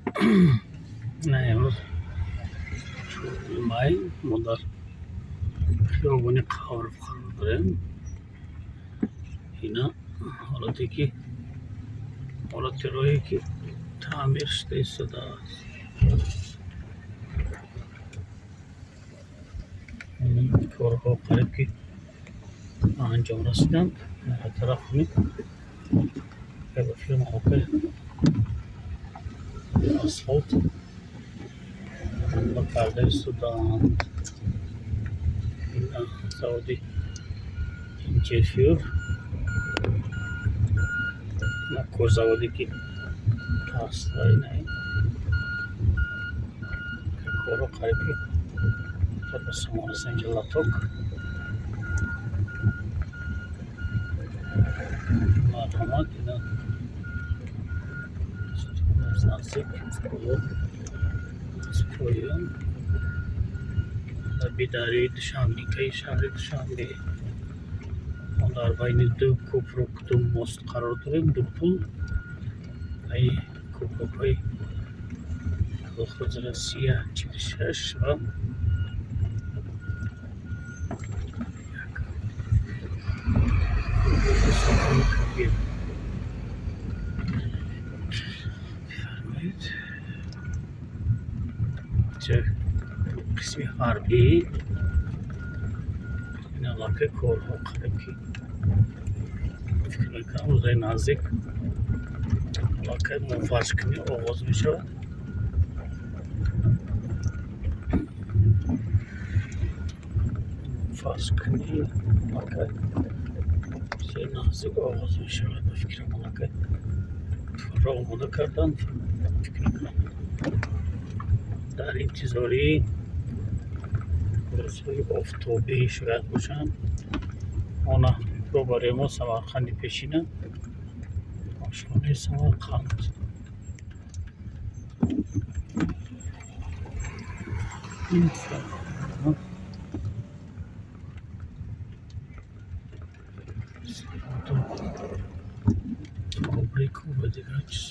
На, имрӯз 4 май мо дар хиёбони Қавров қарор дорем. Ина ҳолате ки, ҳолати роҳе ки таъмир шуда истодааст. Корҳо қариб ки ба анҷом расиданд. Тараф кунед, ба фирма окай асфалт омода карда истодаанд. Ина заводи Интерфюр, корзаводе ки ҳаст, ина корҳо қариб ки ба самон раста. Инҷа латок, марҳамат. Ина аз наздик, боло, аз поён, лаби дарёи Душанбекаи шаҳри Душанбе. Мо дар байни ду кӯпрук, ду мост қарор дорем, ду пул, ай кӯпрукҳои колхози Россия 46 ва як Султони Кабир. Бифармоед, инҷа қисми ҳарбӣ. Ин аллакай корҳо қариб ки, фикр мекунам, рӯзҳои наздик аллакай мунфаршкунӣ оғоз мешавад. Мунфаршкунӣ аллакай рӯзҳои наздик оғоз мешавад. Ба фикрам, аллакай пурра омода карданд. Фикр мекунам, дар интизории рӯзҳои офтобӣ шояд бошанд. Она рӯбарӯи мо Самарқанди пешина, ошхонаи Самарқанд. Фабрику ва дигар чиз.